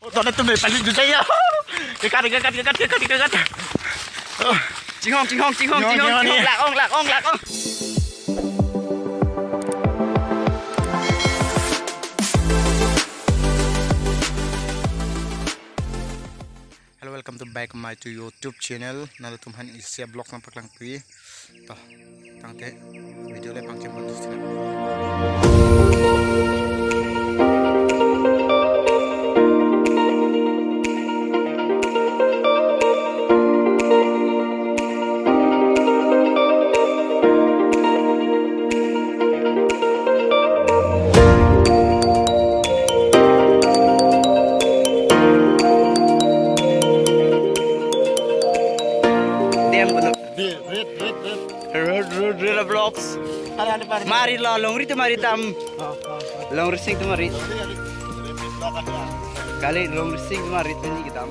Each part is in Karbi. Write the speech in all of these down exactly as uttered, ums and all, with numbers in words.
Tone tum pali jutai ya. Kekat, kekat, kekat, kekat, kekat. Oh. Chinghong, chinghong, chinghong, chinghong, chinghong, chinghong, chinghong. Lak ong, lak ong, lak ong. Hello, welcome to back my to YouTube channel. Nangtum aphan isi a vlog nangpaklangpi. To, tangte video le pangcheng pon. Dem kono. Di, rit, rit, rit. Rit, rit, rit vlogs. Ada, ada, ada. Mari lo, longri atum mari dam. Oh, oh, oh. Longri sing atum mari. Longri, longri. Rit, rit vlog ada. Kali longri sing atum mari pini kedam.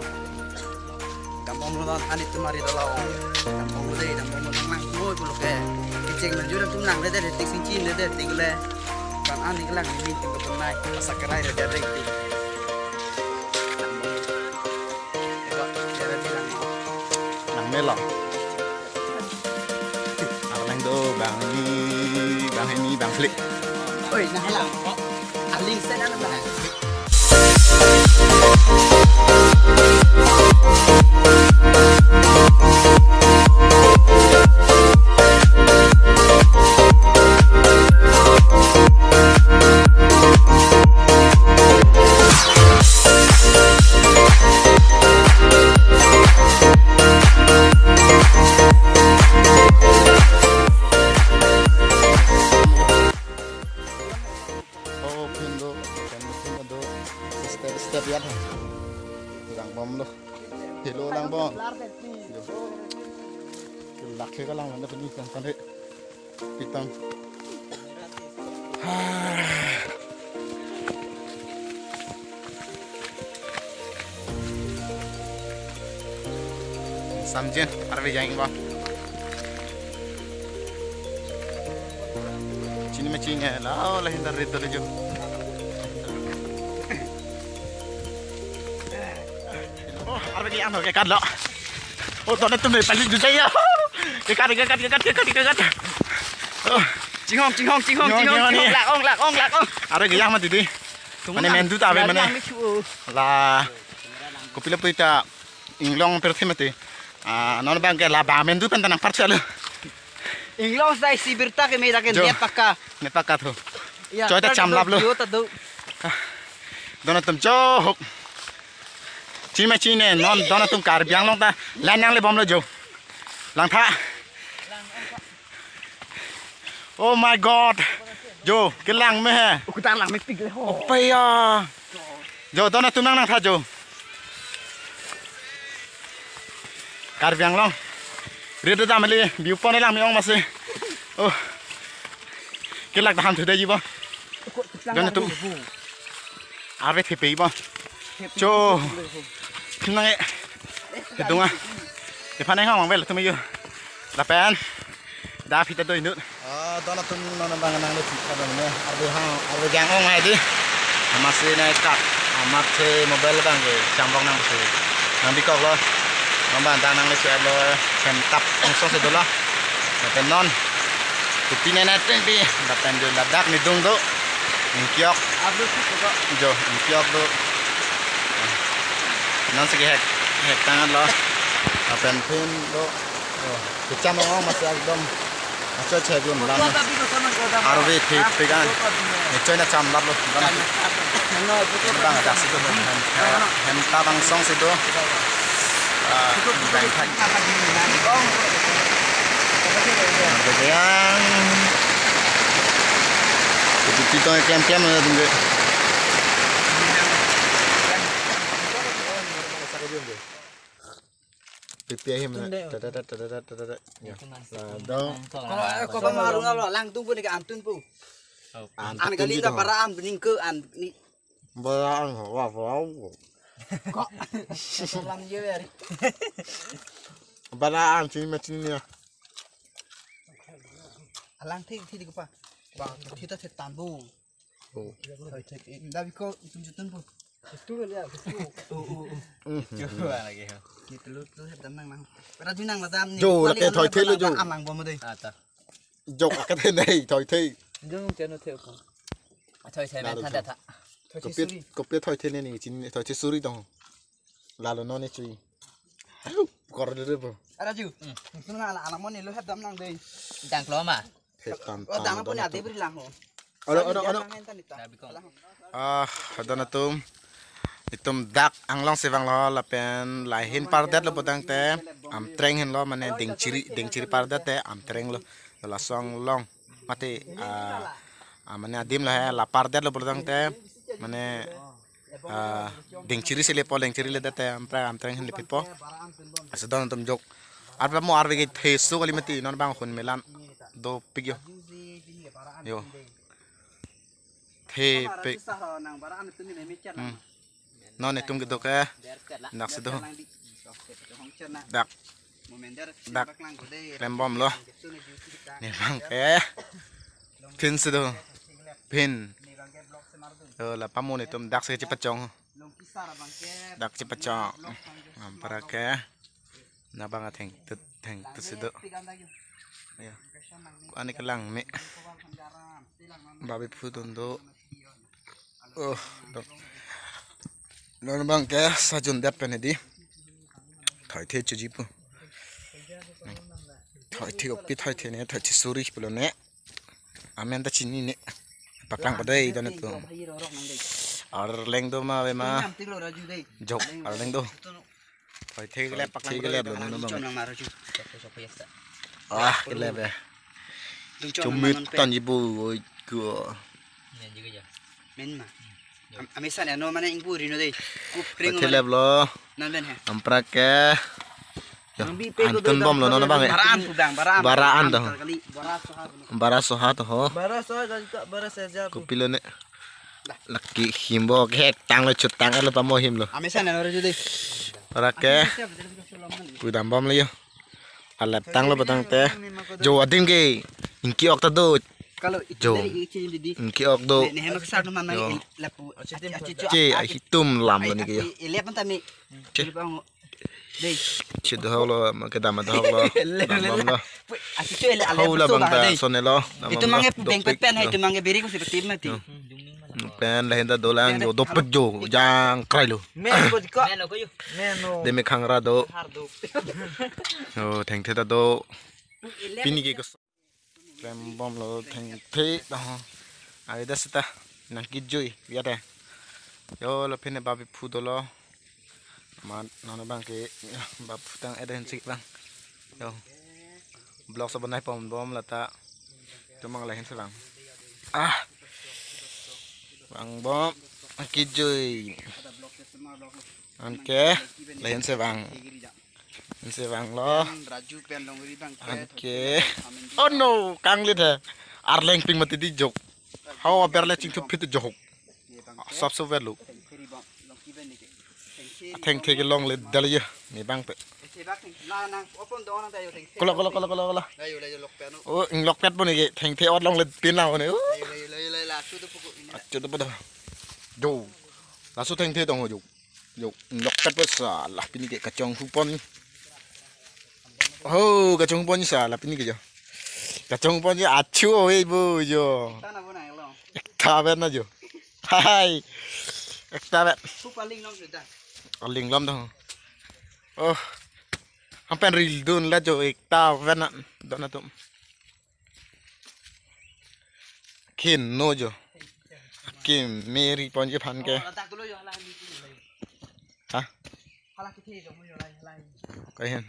Dambom lo non ani atum mari dolo. Dambom lo dei, dambom lo nang nang moi pulo ke. Kecheng manjur atum nang dei dei, tik sing chin dei dei, tik le. Kan ani kelang ni atum ke penai, pasak kerai dei dei tik. Dambom. Eko, dei dei lang. Nang melo. Arleng do bang ni, bang ini, bang flik. Oi, nah lang. Aling sen ano ba? Oh, pin do, pin do, pin do, step, step ya. Langbom lo. Hello, langbom. Yo. Lak ke kalang mana pini kan kan he. Pitang. Samjin, arve jang ba. Chini ma chini la, oh, la hindar rit dolo jo. Oh, arve ke ano ke kat lo. Oh, tone tum pali jutai ya. Kekat, kekat, kekat, kekat, kekat. Oh. Chinghong, chinghong, chinghong, chinghong, chinghong, chinghong, ni. Lak ong, lak ong, lak ong. Arve ke yang mati di. Mane mendu ta ave mane. Yang ni chu. La. Kopilo pui ta inglong perthe mati. Ah, non bang ke la bang mendu pen ta nangparcha lo. Inglong sai si birta ke me ta ke jo. Net pakka. Net pakka tho. Ya, choi ta cham lap lo. Yo ta do. Don atum jo hok. Chini ma chini non don atum Karbi Anglong ta. Lang nangle bom lo jo. Langtha. Oh my God. Jo, kelang me he. Ukutan lang mepik le ho. Opa ya. Jo, don atum nang nangtha jo. Karbi Anglong. Rit dam le, view point lang me ong masi. Oh. Kelak daham thu dei ji bo. Don atum. Arve thepi bo. Cho. Kim nang e. Kedunga. Depan nang hong vel atum yo. Lapen. Da pita do inut. Ah, don atum non bang nang le pita don ne. Arve hang, arve jang ong hai di. Amat si nai kat. Amat si mobile bang ke chambok nang si. Nang bikok lo. Nang bang dang nang le si lo. Semtap ongsong si dolo. Lapen non. Kuti nai nai teng pi. Lapen jo ladak nidung do. Ingkiok. Ablu si ko. Jo, ingkiok do. Non si ke hek, hek tangan lo. Lapen pin do. Oh, kecham ong masi ekdom. Acho che dun lam. Arve thepi kan. Ni choi na cham lap lo. Bang ada si do. Hem, hem ta bang song si do. Ah, bang thak. Yang. Itu kita klem-klem na tunggu. P P I him na. Tunde. Tada, tada, tada, tada, tada. Ya. Itu masih. Nah, dong. Ko, ko, ko, maru na lo, lang tung pu ni ke antun pu. Oh. Antun. An kali pu na dong. Bara an bening ke an ni. Bara an, wah, wah. Ko. Lam je beri. Bara an sini macam ni ya. Alang thik, thik di kepa. Bang, kita setan bu. Oh. Tapi ko tunjukkan bu. Kutu kali ya, kutu. Oh, oh, oh. Coba lagi, ha. Kita lu tuh hebat nang nang. Pernah junang lah tam ni. Jo, paling lake anu thoi thelo, jo. Alang bom deh. Ah, ta. Jok akat henai thoi thei. Jong chano thei ko. Thoi thei. Lalo men thada tho. Tha. Thoi thei. Kopi suri. Kopi thoi thei ne ni chin thoi thei suri dong. Lalo non ne chui. Ayo, kor de de bo. Araju. Hmm. Suna ala ala mon ni lo hap dam nang dei. Dang klo ma. Hep tan. Oh, tan dang dong pon ade tu. Beri lang ho. Olo, olo, olo. Lang hen tan ita. Nah, bikong. Lang. Ah, adon atum. Itum dak anglong si vanglo lapen lahin pardet lo putangte Amtreng henlo mane Dengchiri, Dengchiri pardet te Amtreng lo. Laso anglong mate, ah, ah, mane adim lo he la pardet lo putangte mane, ah, Dengchiri si lepo, Dengchiri ledet te Amtreng, Amtreng hen lepipo. Laso adon atum jok. Arpa mo arve ke theso kali mati non bang hun melan dopik yo. Yo. Thepik. Hmm. Non itum kedo ke. Dak si do. Dak. Dak. Klem bom lo. Ne bang ke. Pin si do. Pin. Oh, la pamun itum dak si chepachong. Dak chepachong. Ampara ke. Nabang atheng tut theng tut si do. Ya. Ko ani kelang me. Babi phu dun do. Oh, dok. Non bang ke sajun dep pen di. Thoi the chuji pu. Thoi the opi thoi the ne thoi the suri pulo ne. Amen ta chini ne. Paklang padai dan itu. Arleng do ma ve ma. Jok arleng do. Thoi the le paklang thik le padai. Lo non bang. Ah, kele be. Chumit tan ibu oi ko. Men ma. Am- Amisa ne no mane ingpu rino dei. Kup ring. Thoi the le lo. Nan ben he. Amprak ke. Yo, antun bom lo non bang e. Baraan pu bang, baraan. Baraan to. Kali, bara soha. Bara soha to ho. Bara soha, jajka, bara seja. Kopi lo ne. Laki himbo ke tang lo chut tang lo pamo him lo. Amisa ne no raju dei. Ora ke. Pudam bom lo yo. Alap tang lo putangte. Jo adim ke. Ingki ok ta do. Kalau itu jo. Dari ichi di di. Ingki ok do. Ne hemak sar man mai lapu. Achi achi achi. Che ahitum lam lo ne ke yo. Ilep man tami. Che. Ilep ang. Dei. Che do lo ma kedam do lo. Dam bom lo. Achi chu ele ale. Hau la bang ta sone lo. Itu mange bengpet pen hai itu mange beri ko seperti mati. Pen lahin ta dolang jo dopik jo jang krai lo. Men ko jiko. Men ko yo. Men no. Deme khangra do. Har do. Oh, thengthe ta do. Pini ke ko klem bom lo thengthe ta ho. Ai da sita nang kijui ya da. Yo lo pine babi phu dolo. Mat nono bang ke bab tang eden sik bang. Yo. Blok so bonai pom bom lata. Tumang lahin se bang. Ah. Bang bom. Kijui. Anke lahin se bang. Lahin se bang lo. Raju pen long ri bang. Anke. Oh no, kanglit he. Arleng ping mati di jok. Hau aber le chingthup phit jok. Sap so velo. Thengthe ke longle dal ye. Ne bang pe. Kola, kola, kola, kola, kola. Oh, inglok pet bo ne ke. Thengthe ot longle pin la ne. Oh. Achu do pada. Jo. Laso thengthe tong ho jo. Jo, inglok pet bo sa la pini ke kachonghu pon. Oh, kachonghu pon sa la pini ke jo. Kachonghu pon jo achu oi bo jo. Ekta vet na jo. Hai. Ekta vet. Aling lom dong. Oh. Ampen ril dun la jo ekta vet na. Don atum. Khin no jo. Kim meri pon ke phan ke. Ha? Kai hen.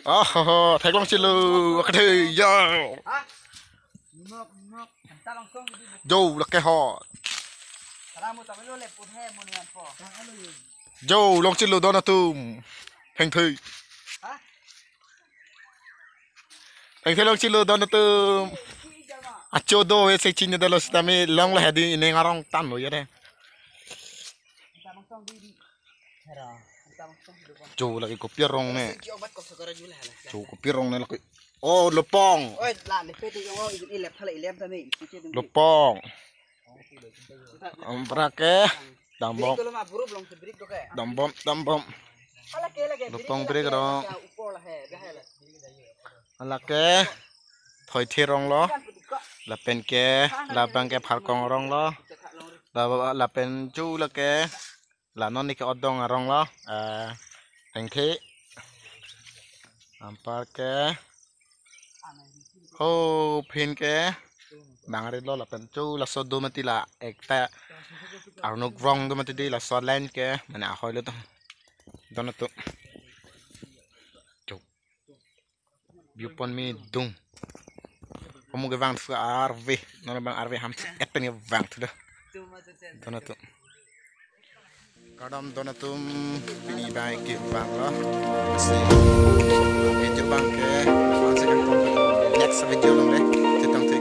Oh, ho, ho, theklong chilo, akathe, yo. Jo, lake ho. Jo, long chilo don atum. Thengthe. Thengthe long chilo don atum. Acho do we se chini dalo sitame long la hadi ine ngarong tan lo ya de. Jo lake kopi arong ne. Jo kopi arong ne lake. Oh, Lopong. Oi, la lepe tu yo, ini lep thala ilem tame. Lopong. Ampar ke. Dambom. Brick tu lo ma, buru belum se brick tu ke. Dambom, dambom. Hala ke lagi, Lopong brick lo. Upor la he, dah he la. Hala ke. Thoithe arong lo. Lapen ke, labang ke Pharkong arong lo. La, lapen chu la ke. La non ni ke Odong arong lo. Eh, Thengthe. Ampar ke. Ho phin ke. Bangri lo lapen chu laso do mati la ekta. Arnuk rong do mati di laso line ke. Mane ahoi lo to. Don atum. Chuk. View point me dung. Kamu ke vang thu arve. Non bang arve ham et pen ke vang thu do. Don atum. Kardom don atum, pini bang ke vang lo. Si. Video bang ke. Once again, next video along le. Chetong thik